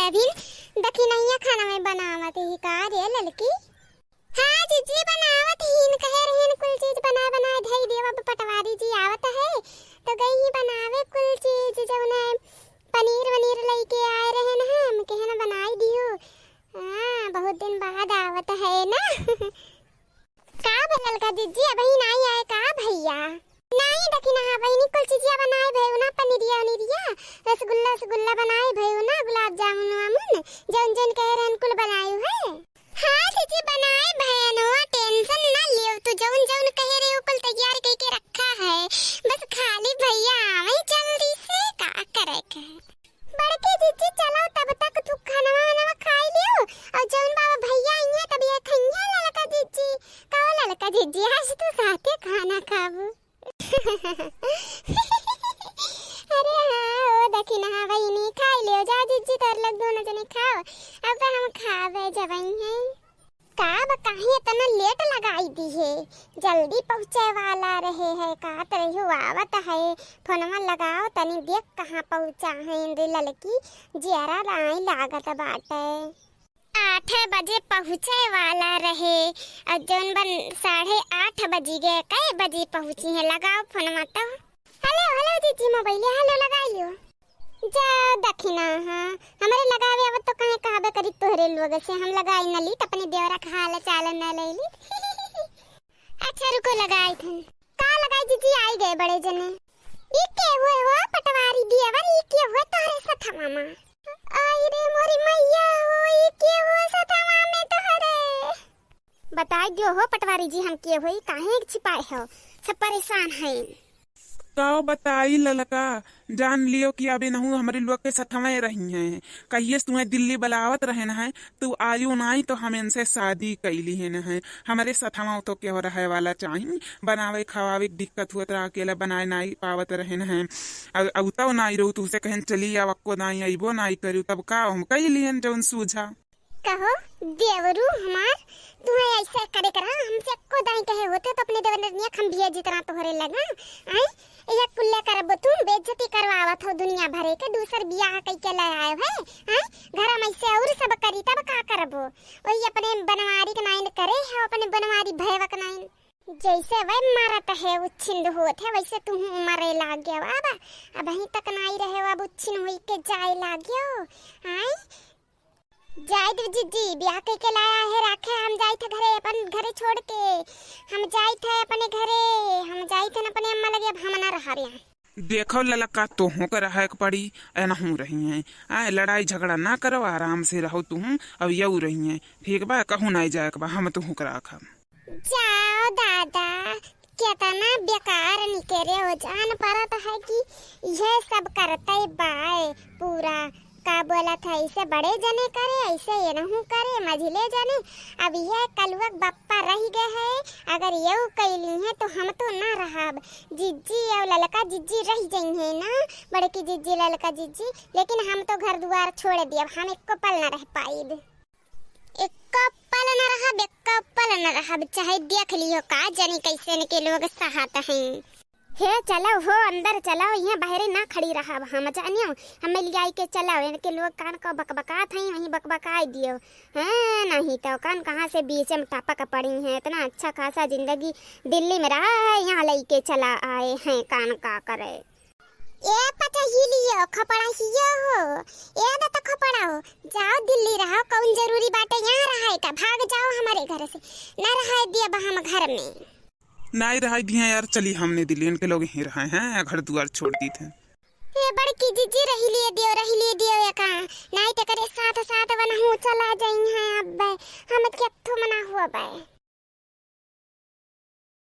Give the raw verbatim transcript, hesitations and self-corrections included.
अभी दखिनहिया खाना में बनावत ही का रे ललकी? हाँ जिज्जी, बनावत हीन, कहे रहेन कुल चीज बनाए बनाए धई देव। अब पटवारी जी आवत है तो गई ही बनावे कुल चीज, जौन है पनीर वनीर लइके आए रहेन, हम कहेन बनाई दियो। हाँ, बहुत दिन बाद आवत है ना। का भयल का जिज्जी, अबही नाई आए का भैया? नाई दखिनहा बहिनी, कुल चीजिया बनाए भयउ ना, पनीरिया वनीरिया, रसगुल्ला वसगुल्ला बनाए भयउ ना, गुलाब जामुन वामुन, जौन जौन कहे रहेन कुल बनायु है। हाँ जिज्जी, बनाए भयन हो, tension ना लियो तू, जौन जौन कहे रहे हो कुल तैयार कइके रखा है, बस खाली भैया आवे जल्दी से, का करे के है। बड़की जिज्जी, चलो तब तक तू खानवा वानवा खाई लियो, और जौन बाबा भैया अइहें तब ये खइहें ललका जिज्जी। कहो ललका जिज्जी, आज तू साथे खाना खाबू। अरे हाँ, ओ दखिनहा बहिनी, खाई लियो, जा जिज्जी, तोर लोग दोनों जने खाओ, अब हम खावे जबई हैं। का बा, काहे इतना late लगाई दिहे? जल्दी पहुँचे वाला रहे है, का तरह आवत है, फोनवा लगाओ तनी, देख कहाँ पहुँचा है रे ललकी, जियरा नाई लागत बाटे। आठे बजे पहुँचे वाला रहे, और जौन बन साढ़े आठ बजी गए, कै बजे पहुँची है? लगाओ फोनवा तो। Hello, hello जिज्जी, मोबाइल hello लगाई लियो। जा दखिनहा, हमरे लगावे आवत तो काहे कहबे करी तोहरे लोग से, हम लगाई न ली, त अपने देवरा का हाल चाल न ले ली। अच्छा रुको लगाई थन। का लगाई जिज्जी, आई गए बड़े जने। ई के हुए हो पटवारी देवर, ई के हुए तोहरे सथवा मा? आई रे मोरी मैया हो, ई के हुए सथवा में तोहरे? बताई दियो हो पटवारी जी, हम के होई, काहे छिपाए हो, सब परेशान हैं। का बताई ललका, जान लियो कि अब इनहू हमरे लोग के सथवे रही हैं। कहिए से तुम्हें दिल्ली बुलावत रहेन हैं, तू आयु नाई तो हम इनसे शादी कइली हैं। हमरे सथवा तो केहू रहे वाला चाही, बनावे खवावे के दिक्कत हुअत रहा, अकेला बनाए नाई पावत रहेन हैं। अउ, अउ तब नाई रहू, तुहसे कहेन चली आव, अक्को नाई अइबो नाई करू, तब का हम कइली हैं जौन सूझा। कहो देवरू हमार, तुहे ऐसे करे करा, हमसे एको दाई कहे होते तो अपने देवरनिया खंभिया जितना तोहरे लगा, आय, ये कुल्ले करबो तू, बेइज्जती करवावत हो दुनिया भरे के, दूसर बियाह कइके ले आए है, आय, घर में से और सब करी तब का करबो, वही अपने बनवारी के नाइन करे है, अपने बनवारी भयवक नाइन, जैसे वह मरत है उच्छिंद होत है वैसे तुहू मरे लाग्यो, अब, अबहीं तक नाई रहे, अब उच्छिन होई के जाए लाग्यो, आय, जाए दे जिज्जी, बियाह कइके लाया है, राखे, हम जाइत है घरे, अपन घरे छोड़ के, हम जाइत है अपने घरे, हम जाइत है अपने अम्मा लगे, अब हम ना रहब यहाँ। देखो ललका, तोहू के रहे के पड़ी, एनहू रही हैं। आए, लड़ाई झगड़ा ना करो, आराम से रहो तुहू, अब यऊ रही हैं, ठीक बा, कहूँ नाई जाए के बा, हम तुहू के राखब। जाओ दादा, केतना बेकार निकरे हो, जान परत है कि यह सब करते बाय पूरा, का बोलत है, ऐसे बड़े जने करे, ऐसे एनहू करे, मझिले जने। अब यह कलुआ के बप्पा रह गए है, अगर यऊ कैली है तो हम तो ना रहब। जिज्जी और ललका जिज्जी रह जइहें ना, बड़की जिज्जी, ललका जिज्जी, लेकिन हम तो घर दुआर छोड़ दियब, हम एको पल ना रह पाइब। एक्को पल न रहब, एक्को पल न रहब, चाहे देख लियो का जानी कैसे इनके लोग सहत हैं। हे चलो हो, अंदर चलो, यहाँ बाहरे ना खड़ी रहब हम, जानियो, हमें लियाई के चलो, इनके लोग कान को बकबकात हैं, वहीं बकबकाई दियो। हैं, नहीं तो कान कहाँ से बीच में टपक पड़ी हैं, इतना अच्छा खासा जिंदगी दिल्ली में रहा है, यहाँ लेके चला आए हैं, कान का करे। ए पचहिलियो, खपड़ा हियो हो। ए दत खपड़ा हो, जाओ दिल्ली रहो, कौन जरूरी बाटे यहाँ रहाए का? भाग जाओ हमारे घर से, ना रहाए दियब हम घर में। नाई रहाए दिया यार, चली हमने दिल्ली, इनके लोग यहीं रहाए हैं, घर दुआर छोड़ दी थे। ए बड़की जिज्जी, रही लिए दियो, रही लिए दियो ये का, नाई ते करे साथ साथ वनहू चला जाई हैं अब, हम के थो मना हुआ बे।